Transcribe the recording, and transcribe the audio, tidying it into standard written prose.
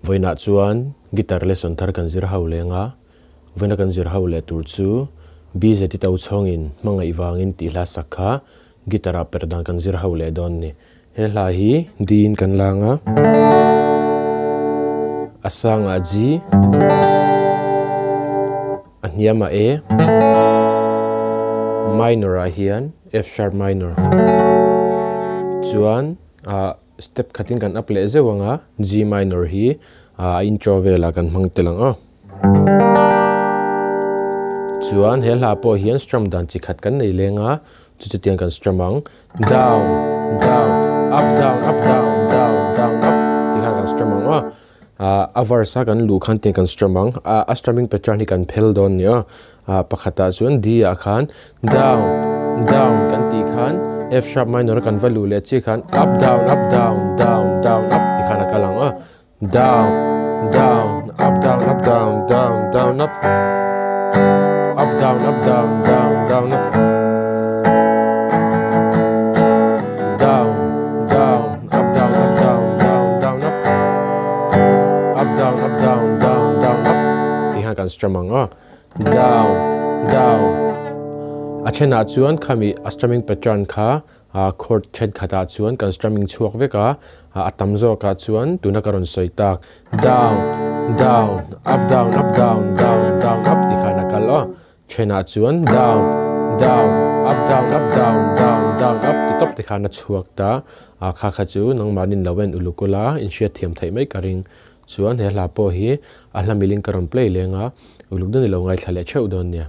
Vawiinah chuan guitar lesson thar kan zir ho leng a, vawiina kan zir ho leh tur chu BZ to chhawngin hmangaih vangin tih hla sak kha guitar ah perh dan kan zir ho leh dawn a ni. He hla hi D in kan lang a, a sangah G, a hniamah A, minor ah hian F sharp minor chuan ah step khatin kan up leh zeuh ang a, G minor hi a intro velah kan hmang tel ang aw. Chuan he hla pawh hian strum dan chi khat kan nei leng a, chu chutiang kan strum ang, down, down, up, down, up, down, down, down, up tih kha kan strum ang aw. A verse a kan luh khan tiang kan strum ang, a strumming pattern hi kan phel dawn a ni aw. Pakhatah chuan D ah khan down, down kan tih khan F sharp minor a kan va luh leh chiah khan up, down, up, down, down, down, up tih khan a kal ang aw. Down, down, up, down, up, down, down, down, up, up, down, up, down, down, down, up, down, down. Up down up down down down up up down up down down down up tih hian kan strum ang a down down a thenah chuan khami a strumming pattern kha ah chord thenkhatah chuan kan strumming chhuak vek a a tam zawkah chuan tuna ka rawn sawi tak down down up down up down down down up tih khan a kal a. Thenah chuan down, down, up, down, up, down, down, down, up ti tawp te khan a chhuak ta. A kha kha chu nangmahni lo en uluk ula inhriat thiam theih mai ka ring. Chuan he hla pawh hi a hla milin ka rawn play leng a, uluk dawn i lo ngaithla leh theuh dawn nia.